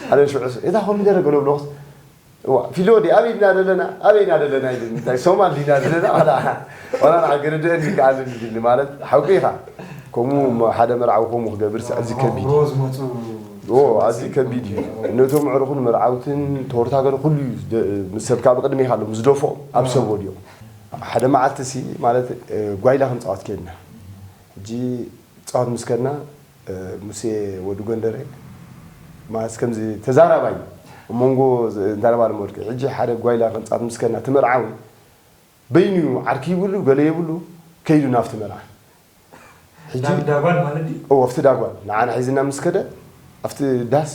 ሓደ ሽዑ እታ ኮሚደረ ገለ ብሎስ፣ እዋ ፊሎ ዲ ኣበይ ኢና ዘለና ኣበይ ኢና ዘለና ኢሉ እንታይ ሶማል ዲና ዘለና ዋላ ዋላ ንዓ ገረደአን ይከኣልን ይብል ማለት ሓቂ ኢኻ። ከምኡ እሞ ሓደ መርዓዊ ከምኡ ክገብር ኣዝዩ ከቢድ እዩ። ኣዝዩ ከቢድ እዩ። ነቶም ኣዕሩኽን መርዓውትን ቶርታ ገለ ኩሉ እዩ ምስ ሰብ ካብ ቅድሚ ኢኻ ኣለዎም ዝደፍኦም ኣብ ሰብ ወዲኦም። ሓደ መዓልቲ ሲ ማለት ጓይላ ክንፃወት ከድና ሕጂ ፃወት ምስ ከድና ሙሴ ወዲ ጎንደረ ማለት ከምዚ ተዛራባይ ኣብ መንጎ እንታለባለ መወድቂ ሕጂ ሓደ ጓይላ ክንፃት ምስ ከድና እቲ መርዓዊ በይኑ እዩ ዓርኪ ይብሉ ገለ የብሉ ከይዱ ናብቲ መርዓ ሕጂ ዳጓል ማለት ድዩ? እዎ ኣብቲ ዳጓል ንዓና ሒዝና ምስ ከደ ኣብቲ ዳስ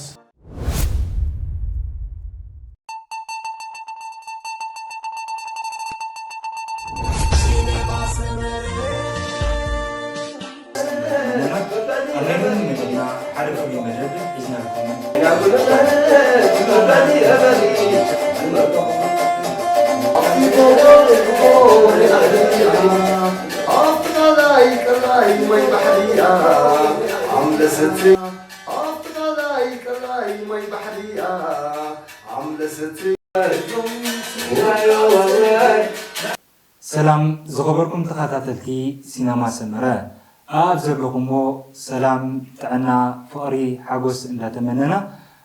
ሰላም ዝኸበርኩም ተኸታተልቲ ሲነማ ሰመረ ኣብ ዘለኹሞ ሰላም ጥዕና ፍቕሪ ሓጎስ እንዳተመነና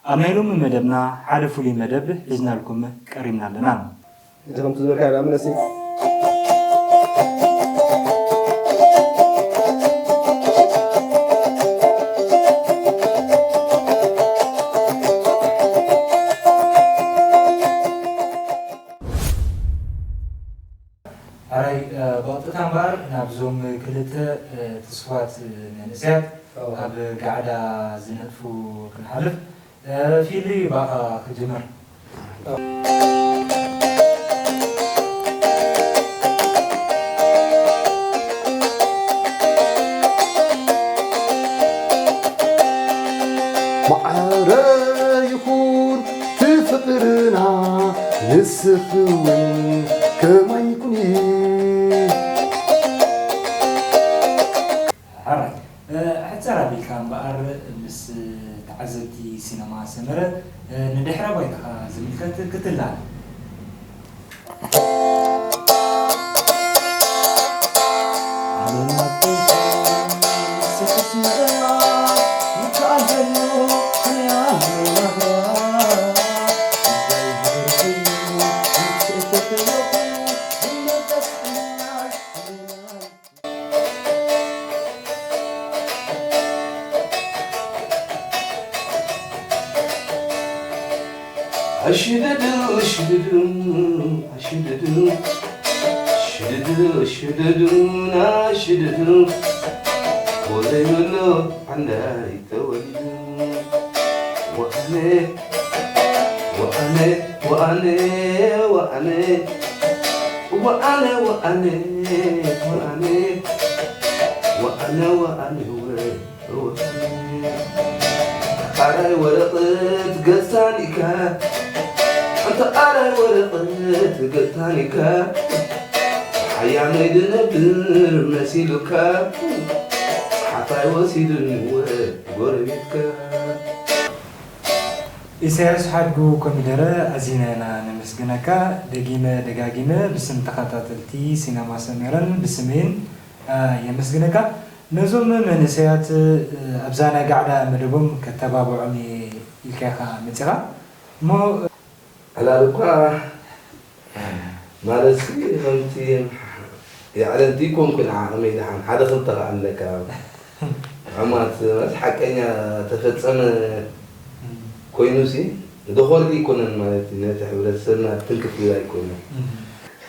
ኣብ ናይ ሎሚ መደብና ሓደ ፍሉይ መደብ ሒዝናልኩም ቀሪብና ኣለና። እዚ ከምቲ ዝበልካዮ ንኣብነት ሕራይ ብቐጥታ እምበኣር ናብዞም ክልተ ትስፉዋት መንእሰያት ኣብ ጋዕዳ ዝነጥፉ ክንሓልፍ፣ ፊሊ ብኣኻ ክጅምር። ማዕረ ይኹን እቲ ፍቕርና ንስኺ እውን ከማይ ኩኒ። ሕራይ ሕጽር ኣቢልካ እምበኣር ምስ ተዓዘብቲ ሲነማ ሰመረ ንድሕረ ባይታኻ ዝምልከት ክትላለ። ሽድድ ሽድድ ሽድድ ሽድድ ሽድድ ሽድድ ወዘይ መሎ ዓንዳይ ተወሊዱ ወኣነ ወኣነ ወኣነ ወኣነ ወኣነ ወኣነ ወኣነ ወኣነ ወኣነ ወ ኣራይ ወረቐት ገጽ ታኒካ ኣንታ ኣራይ ወረቐት ገጽ ታኒካ ሓያመይ ድነብር መሲሉካ ሓፋይ ወሲዱኒ ወ ጎረቤትካ። ኢሳያስ ሓድጉ ኮሚደረ ኣዚና ኢና ነመስግነካ። ደጊመ ደጋጊመ ብስም ተኸታተልቲ ሲነማ ሰሜረን ብስመይን የመስግነካ። ነዞም መንእሰያት ኣብዛ ናይ ጋዕዳ መደቦም ከተባብዖም እየ ኢልካ ኢኻ መጺኻ እሞ። ዕላል እኳ ማለትሲ ከምቲ የዕለልቲ ኣይኮንኩን ዓቕመይ ደሓን ሓደ ክልተ ከኣ ኣለካ ዕማት ማለት ሓቀኛ ተፈጸመ ኮይኑሲ ዶኾር ኣይኮነን ማለት እዩ ነቲ ሕብረተሰብና ትንክፍ ኢሉ ኣይኮነን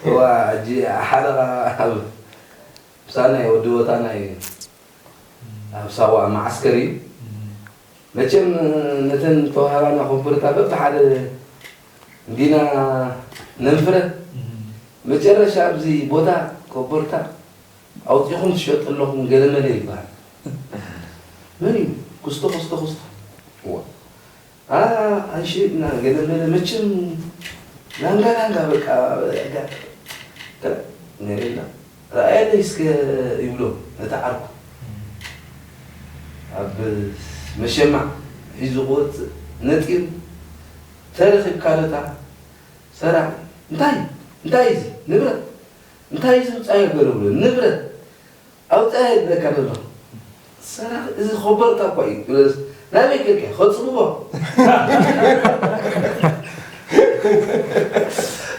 እዋ ሕጂ ሓደ ኣብ ምሳና እዩ ወዲ ቦታና እዩ ኣብ ሳዋ መዓስከር እዩ መቸም ነተን ተዋሃባና ኮምቦርታ በብሓደ እንዲና ነንፍረ መጨረሻ ኣብዚ ቦታ ኮቦርታ ኣውፂኹም ትሸጡ ኣለኹም ገለመለ ይበሃል መን እዩ ኩስቶ ኩስቶ ኩስቶ ኣይሸጥና ገለመለ መቸም ላንጋ ላንጋ በቃ ነይርና ርኣየለይ እስከ ይብሎ ነቲ ዓርኩ ኣብ መሸማዕ ሒዙ ክወፅእ ነጢሩ ተረኺብካ ዶ እታ ሰራቒ እንታይ እንታይ እዚ ንብረት እንታይ እዚ ምጻዮ ገለ ብሎ ንብረት ኣውጻ ይብለካ ዘሎ ሰራቒ እዚ ኮበርታ እኳ እዩ ክብለስ ናበይ ከድካ ከጽብቦ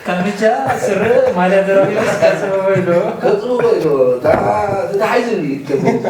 ካምቻ ስረ ማልያ ደራቢስ ካሰበበ ኢሎ ከጽብቦ ኢሎ ተታሒዙ ይከብድ